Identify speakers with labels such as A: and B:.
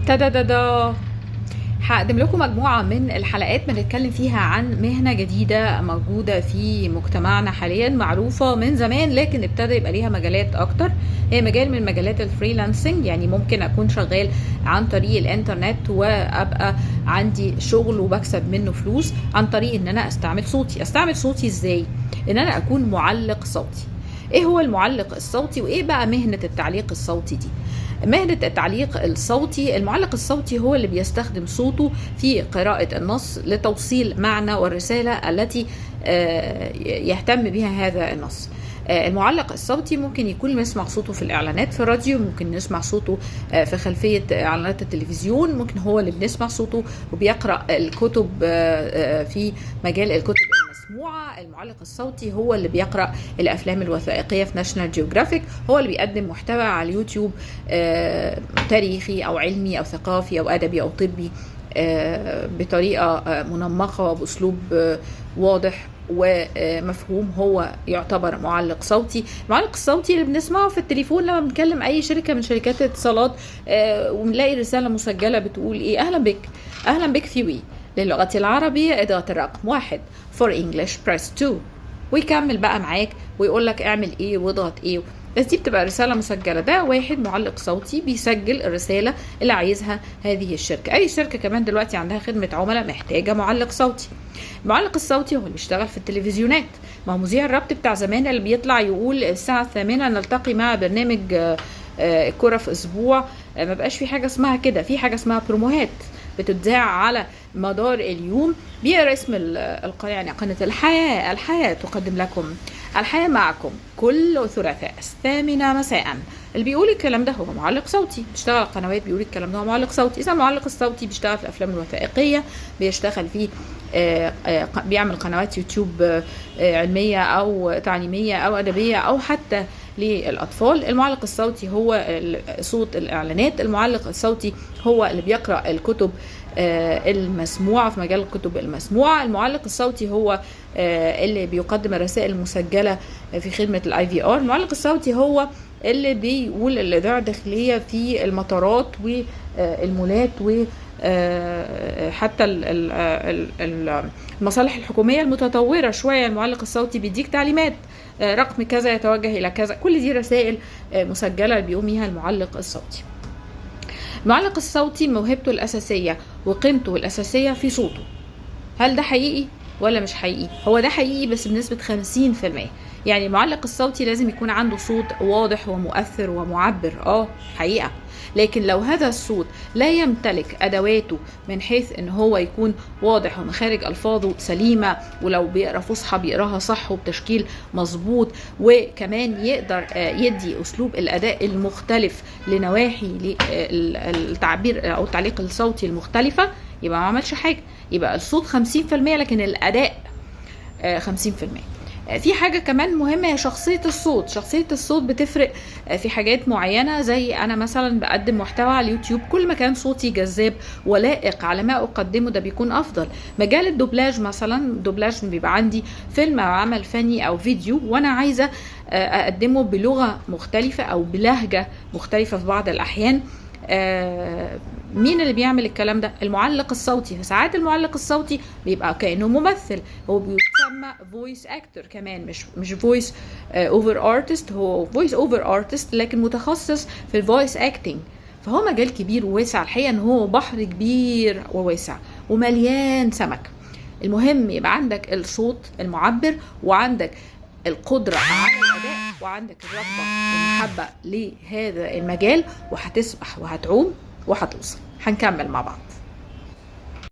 A: تدا. هقدم لكم مجموعة من الحلقات بنتكلم فيها عن مهنة جديدة موجودة في مجتمعنا حاليا، معروفة من زمان لكن ابتدى يبقى ليها مجالات أكتر. هي مجال من مجالات ال freelancing، يعني ممكن أكون شغال عن طريق الإنترنت وأبقى عندي شغل وبكسب منه فلوس عن طريق إن أنا أستعمل صوتي. أستعمل صوتي إزاي؟ إن أنا أكون معلق صوتي. إيه هو المعلق الصوتي وإيه بقى مهنة التعليق الصوتي دي؟ مهنة التعليق الصوتي، المعلق الصوتي هو اللي بيستخدم صوته في قراءة النص لتوصيل معنى والرسالة التي يهتم بها هذا النص. المعلق الصوتي ممكن يكون نسمع صوته في الإعلانات في الراديو، ممكن نسمع صوته في خلفية إعلانات التلفزيون، ممكن هو اللي بنسمع صوته وبيقرأ الكتب في مجال الكتب المسموعة. المعلق الصوتي هو اللي بيقرأ الأفلام الوثائقية في ناشونال جيوغرافيك، هو اللي بيقدم محتوى على اليوتيوب تاريخي أو علمي أو ثقافي أو أدبي أو طبي بطريقة منمقة وبأسلوب واضح ومفهوم. هو يعتبر معلق صوتي. المعلق الصوتي اللي بنسمعه في التليفون لما بنكلم اي شركة من شركات الاتصالات وبنلاقي رسالة مسجله بتقول ايه؟ اهلا بك، اهلا بك في وي، للغة العربية اضغط الرقم 1، for English press 2، ويكمل بقى معاك ويقول لك اعمل ايه واضغط ايه. بس دي بتبقى رسالة مسجلة. ده واحد معلق صوتي بيسجل الرسالة اللي عايزها هذه الشركة. أي شركة كمان دلوقتي عندها خدمة عملاء محتاجة معلق صوتي. المعلق الصوتي هو اللي بيشتغل في التلفزيونات. ما هو مذيع الربط بتاع زمان اللي بيطلع يقول الساعة 8 نلتقي مع برنامج كرة في أسبوع، ما بقاش في حاجة اسمها كده. في حاجة اسمها بروموهات بتتذاع على مدار اليوم. بيقرا اسم القناة، يعني قناة الحياة، الحياة تقدم لكم الحياة معكم كل ثلاثاء 8 مساء. اللي بيقول الكلام ده هو معلق صوتي، بيشتغل على القنوات بيقول الكلام ده هو معلق صوتي. إذا المعلق الصوتي بيشتغل في الأفلام الوثائقية، بيشتغل في بيعمل قنوات يوتيوب علمية أو تعليمية أو أدبية أو حتى للأطفال. المعلق الصوتي هو صوت الإعلانات. المعلق الصوتي هو اللي بيقرأ الكتب المسموعة في مجال الكتب المسموعة. المعلق الصوتي هو اللي بيقدم الرسائل المسجلة في خدمة ال IVR. المعلق الصوتي هو اللي بيقول الإذاعة الداخلية في المطارات والمولات و حتى المصالح الحكومية المتطورة شوية. المعلق الصوتي بيديك تعليمات، رقم كذا يتوجه إلى كذا. كل دي رسائل مسجلة بيقوم بيها المعلق الصوتي. المعلق الصوتي موهبته الأساسية وقيمته الأساسية في صوته. هل ده حقيقي ولا مش حقيقي؟ هو ده حقيقي بس بنسبة 50%. يعني المعلق الصوتي لازم يكون عنده صوت واضح ومؤثر ومعبر، حقيقة، لكن لو هذا الصوت لا يمتلك أدواته من حيث إن هو يكون واضح ومخارج ألفاظه سليمة، ولو بيقرأ فصحى بيقراها صح وبتشكيل مظبوط، وكمان يقدر يدي أسلوب الأداء المختلف لنواحي التعبير أو التعليق الصوتي المختلفة، يبقى ما عملش حاجة. يبقى الصوت 50% لكن الأداء 50%. في حاجة كمان مهمة هي شخصية الصوت. شخصية الصوت بتفرق في حاجات معينة، زي أنا مثلا بقدم محتوى على اليوتيوب، كل ما كان صوتي جذاب ولائق على ما أقدمه ده بيكون أفضل. مجال الدوبلاج مثلا، دوبلاج بيبقى عندي فيلم أو عمل فني أو فيديو وأنا عايزة أقدمه بلغة مختلفة أو بلهجة مختلفة في بعض الأحيان. مين اللي بيعمل الكلام ده؟ المعلق الصوتي. فساعات المعلق الصوتي بيبقى كأنه ممثل، هو بيسمى voice actor كمان، مش voice over artist، هو voice over artist لكن متخصص في ال voice acting. فهو مجال كبير وواسع الحقيقة، ان هو بحر كبير وواسع ومليان سمك. المهم يبقى عندك الصوت المعبر، وعندك القدرة على الأداء، وعندك الرغبة والمحبة لهذا المجال، وهتسبح وهتعوم وهتوصل. هنكمل مع بعض.